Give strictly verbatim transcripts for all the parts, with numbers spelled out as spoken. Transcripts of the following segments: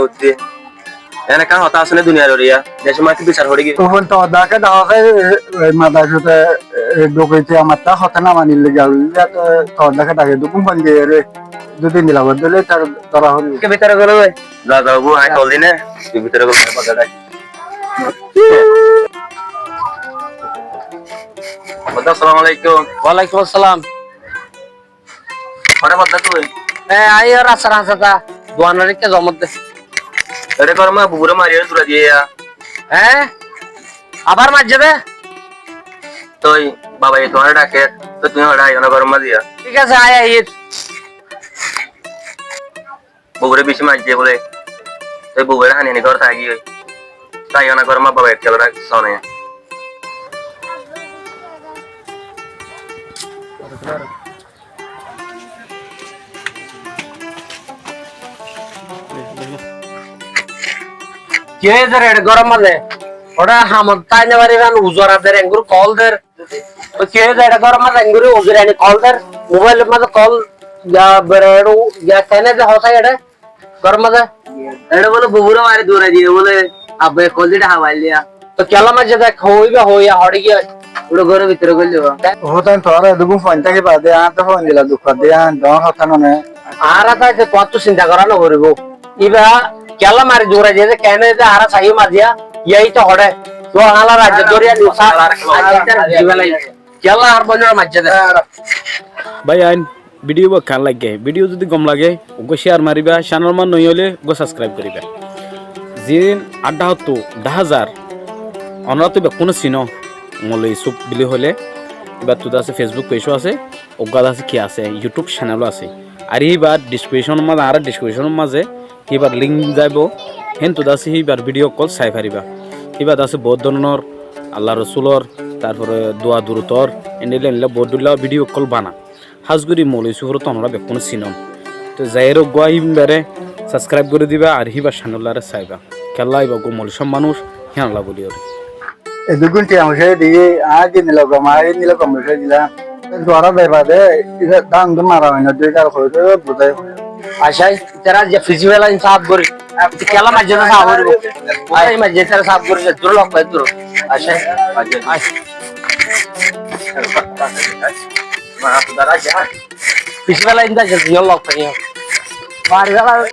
uddé. Enekká hotá asé né duniyar uriya, decór mazé bisar fori giyé. Tufan, tor dake dahó sai, e, e, madasót, e, e, dokoiti amattá hotá no manilé giyé, tor dake dake dukun fon diye re, dui din dila bad dile tar dora hori. Ke bútore golo goi? Za, za, bu, añí kol di né, tui bútore golo, madasót. Madasót, assalamu alaikum. Walaikum assalam. Hore bodda tui? E, añí ó rastar hañsé dá, duan or ikká zomot de. Ere góror mazé bubure mariyóre dura diye ya. E? Abar maijjé de? Toi babaye tuáñre dake, toi tuñí hore aiyó na góror mazé ya. Thík asé, añí aiyír. Bubure bicí maijjé bóle. Toi bubure hani hani gór táki giyói. Toi aiyó na góror mazé, babaye kiyólla dake sone. Ki óiye de ere góror mazé? Ore hamot táki no fari, uzu gorer de, engori kol der. Toi ki óiye de ere góror mazé, engori uzu gorer de, kol der. Mobail or mazé kol, ya bere, ya kene de hotá ere. Góror mazé? Ere bóle bubure mari durai diye bóle, abbaye kol di dahá faillé. Toi kiyólla maijjé de, hoiba hoiya, hore giyé. Ure góror bútore goli dibo. Ó, toi tuáñra edún fon táki bade, añáre fon dila duk fadde, añár dóñr hotá no né. Añára táki tuáñttu sinta gora no foribo. Iba kiyólla mari durai diye de, kene de, añára saiyó maziya, yai to hore. Toi añára raijja dóriya ni sa, aijja tar jiba lai. Kiyólla añár boinore maijjé de? Bái ain, video ba keén lage? Video zodi gom lage, uggwá share mariba, channel ot nuwa óile uggwá subscribe goriba. Zin adda hottu daházar, onora to bekkúne sino, Moloi Yusuf buli hoile, ibar to de asé Facebook page o asé, uggwá de asé ki asé, YouTube channel o asé. Ar ibar description or mazé, añárar description or mazé ibar link zaibo, héntu de asé ibar video ókkol sai fariba. Ibar de asé bout dóronor Allah Rosulor, tarfore dua durutor, endilla endilla bout dhoilla video ókkol bana. Hás gorí Moloi Yusuforé to onora bekkúne sinon. Toi zaiyóre uggwá ibare subscribe gorí diba ar ibar channel ore saiba. Kiyólla iba uggwá moloi sób manúic, híyanolla buli óre. Edún tiya foicá diye, añí din dile gom, añí din dile gom foicá dila. Duara daiba de, ira dán dún mara hoiná, dui gar hoi, hoi, buzái hoi. Accá, itara je fisi fela insaf gori. Kiyólla maijjé de saf gori. Ai maijjé itara saf gori, duro lok pai duro. Accá. Ai. Fisi fela inda je, yo lok pai. Mari fela.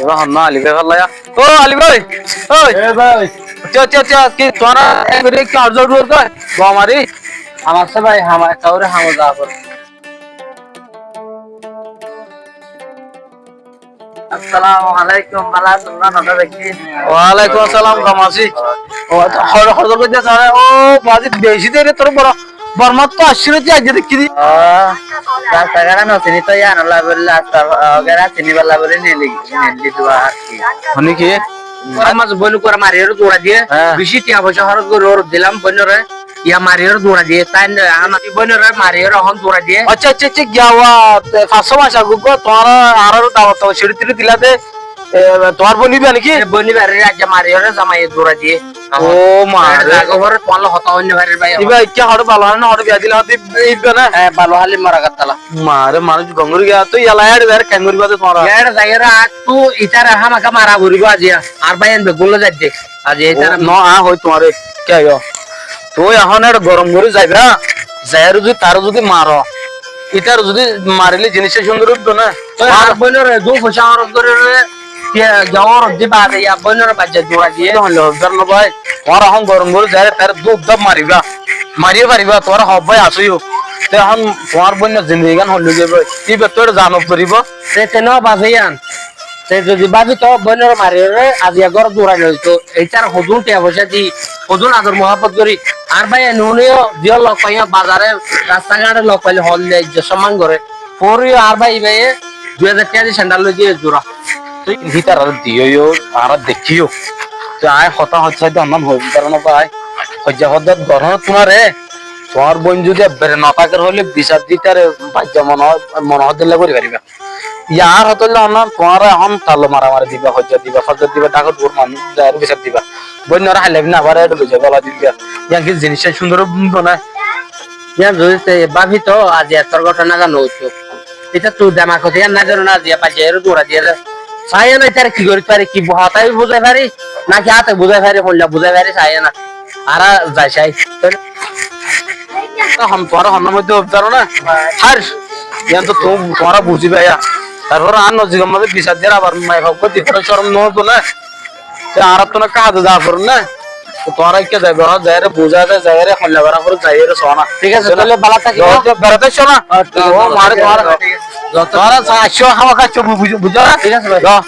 Eba honnúa Ali bái falla ya. Ó Ali bái, ói. E bái. Tiya, tiya, tiya, ki tuáñra ek minit ki horzor duwar koi? Gomari. Hamar se bái, hamar, kaure hamar za fore. Assalamu alaikum, bála asón né, no dekí? Walaikum assalam, gom así. Ó, hor-, horzor goijjós, are, ó, bazi beci deri tor boro, Bormat to asíl, tui aijja dekí di. Ó, rasta gat no sini to, yián olla buli, rasta, ó, gara sini balla buli neli, neli dua ar ki. Honi ki? Ar mazé boin uggware mariyóre dura diye, há, beci tiya foisa horos gori óre dilam boinore. Iya mariyóre dura diye, tain, eh, amar boinore mariyóre ehón dura diye. Accá, accá, accá, giya wa, e, fañs só mac agóggo, tuáñra añáre dawot, dawot siçi tiçi dila de, e, tuáñr boin iba niki? E, boin iba re, aijja mariyóre zamaiye dura diye. Ó, ma re. Zaga fore tuáñlla hotá hoói no farir bái. Iba ikká hoçé balo hali na, hoçé biya dile hoóde iba na? E, balo hali mora gattala. Ma re, manúic gom gori giya, tui yala ere zaire kem goriba de tuáñra? Ere zaire, ar tu itare hámaka mara foribo aijja. Ar bái en beggún loi zaidde. Aijja ó, itare no, añí hoi tuáñre, ke yo? Tui ehón ere gorom gori zaiba, zaire zodi tare zodi maro, itare zodi marile jinis cúndor óibo na. Tui ar boinore dui foisa horos gori re, ke, gawar di bade ya boinore baijja dura diye. Tui hoile hobdar no bái, tuáñra ehón gorom gori zaire tare dui dab mariba, mariye fariba, tuáñra hob bái asó yo. Te ehón tuáñr boinor zindigi gán hoile zaibo, iba to ere zano foribo. Te, te no baze yián. Te zodi báfi to boinore mariyóre aijja górot durai loito, itar hodún tiya foisa di, hodún ador muhábbot gori, añár bái en húniyo, ziyó lok faiyó, bazare, rasta gáçe lok faile hoódde izzot somman gore. Foriyo añár bái ibáye dui házar tiya di sendal loi diye zura. Tui hítarare diyo yo, añára dekíyo. Tui añí hotá hoitó saidde honnán hoibi, karon bái, hoijja hoddát goron tuáñre, tuáñr boin zodi ebbere no táker hoile bisar di tare baijja mone hoó, mone hoó dilla gori fariba. Yar hotólla honnán, tuáñra ehón tallo maramari diba, hoijja diba, hoijja diba, dhakot gur manúic zaire bisar diba. Boinnore hailla bina abar ede loi zaiba, ola diba. Yián ki jinis cúndor óibo na? Yián zodi te báfi to aijja etor gótona gán no óito. Ita tui demakot yián nai zano na, aijja baijja ere dura diye de. Saiya na itare ki gori fari, ki hotá buzai fari, naki áte buzai fari, hoilla buzai fari, saiya na. Añára zai sai. Ehón tuáñra honnán moidde zano na? Har, yián to tu-, tuáñra buziba ya. Tarfore añár nozikor mazé bisar diyar abar maibaf goi difore corom no óibo na? Te añára to na kade za foron na? Te tuáñra ekka zaiba, zaire buzai de, zaire hoilla gora fore, zaire só na. Thík asé, tóile bála tákiba. Zo, zo, berate aiccó na? Ó, thík asé, ó, mare thík asé, tuáñra, thík asé. Tuáñra sa-, aiccó, hámaka aiccó, bu-, bu-, buzó na? Thík asé bái. Zo.